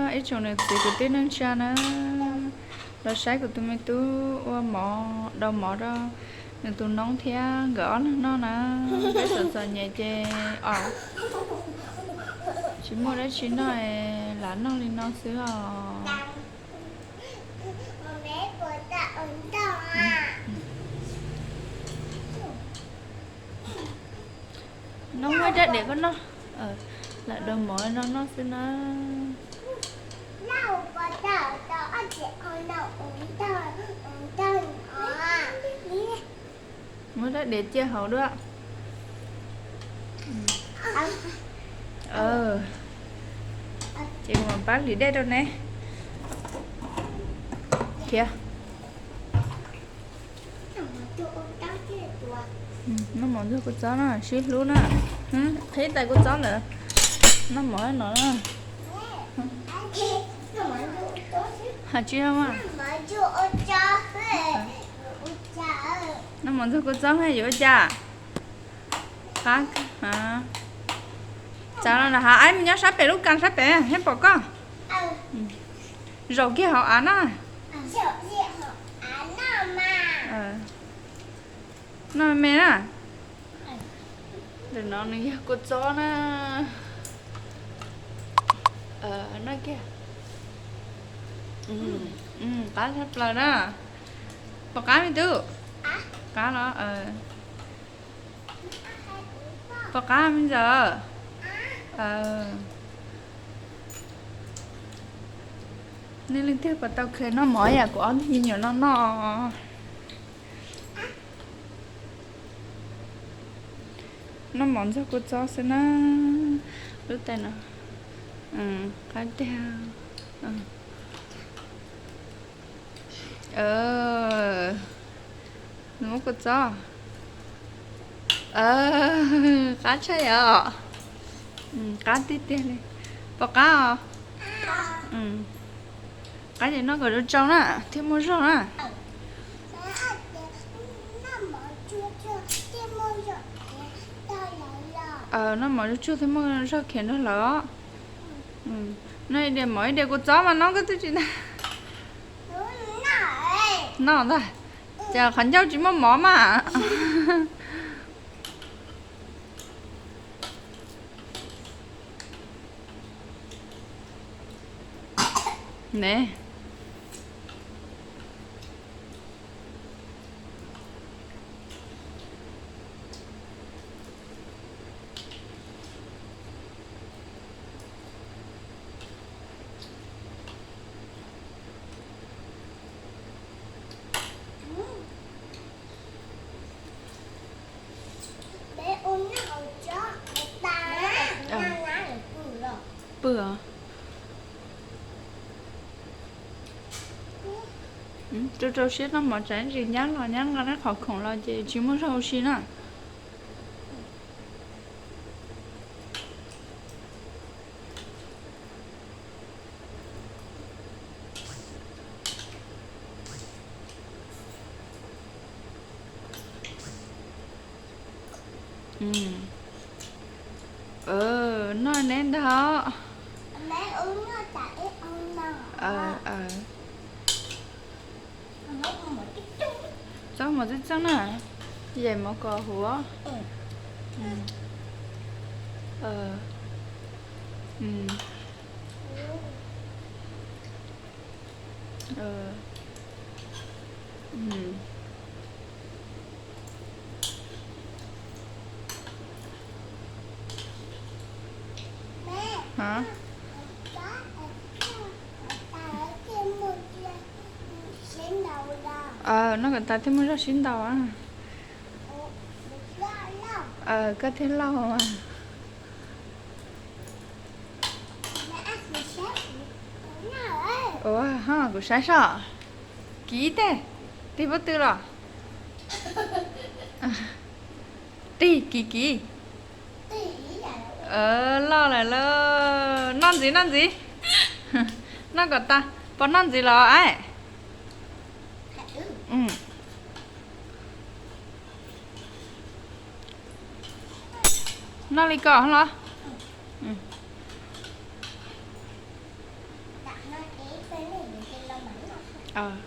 Ib tsoom niam txiv kwv tij neej tsa na, los saib kuv tus me tub ua mov, dau mov rau nws tus noob thiab nkawd ob leeg noj na. Peb txom txom nyem ces os, tsis muaj dab tsi noj, lam noj li no xwb os. No muaj rab diav koj noj, lam dau mov no noj xwb na. Muab rab diav cia hauv dua. Ces mam pab hliv dej rau ne. Khiav. Noj mov ntxuag kua txob na, sib hlub na. Qhib tais kua txob ntawd. Noj mov no na. Has tsis mas. Noj mov ntxuag kua txob na yuav ua cas? Txav los nram hav, aib mus nyob sab pem lub kas sab pem thiaj pom koj. Zaum kiag hauv av na. Noj me me na. Ntawm no nws yog kua txob na. Noj kiag. Qab tshaj plaws na. Pom qab me tub? Qab los? Pom qab me ntxawm? Nej leej twg puas tau kheev noj mov yam kuv ob tug me nyuam no noj? Noj mov ntxuag kua txob xwb na. Lub tais no qab tiag. Nws muab kua txob. Qab tshaj yom. Qab tiag tiag li. Pom qab os? Qab ces noj kom tsau tsau na thiaj muaj zog na. Noj mov tsuag tsuag thiaj muaj zog khiav nrog lawv os. Noj ib diav mov ib diav kua txob mas noj koj twb tsis tau. Noj ntag. Ces qhov ncauj tsis muaj mov mas. Ne. Pw os. Rau rau siab noj mov tsam ntsis nyab los nyab nqa neb qhov khoom los ces tsis muaj zog ua si na. Noj neb ntag. Txob mov txeeb txeeb na, yaim mov kom huv. Noj kom tas thiaj muaj zog sib ntaus. Koj thiaj lauj mas. Ua ho kuv saib soj. Kiv tej, tig pob tw los. Tig kiv kiv. Loj lawm lauj, noj ntxiv noj ntxiv. Noj kom tas, pos noj ntxiv los aib. Noj li ko los. Ua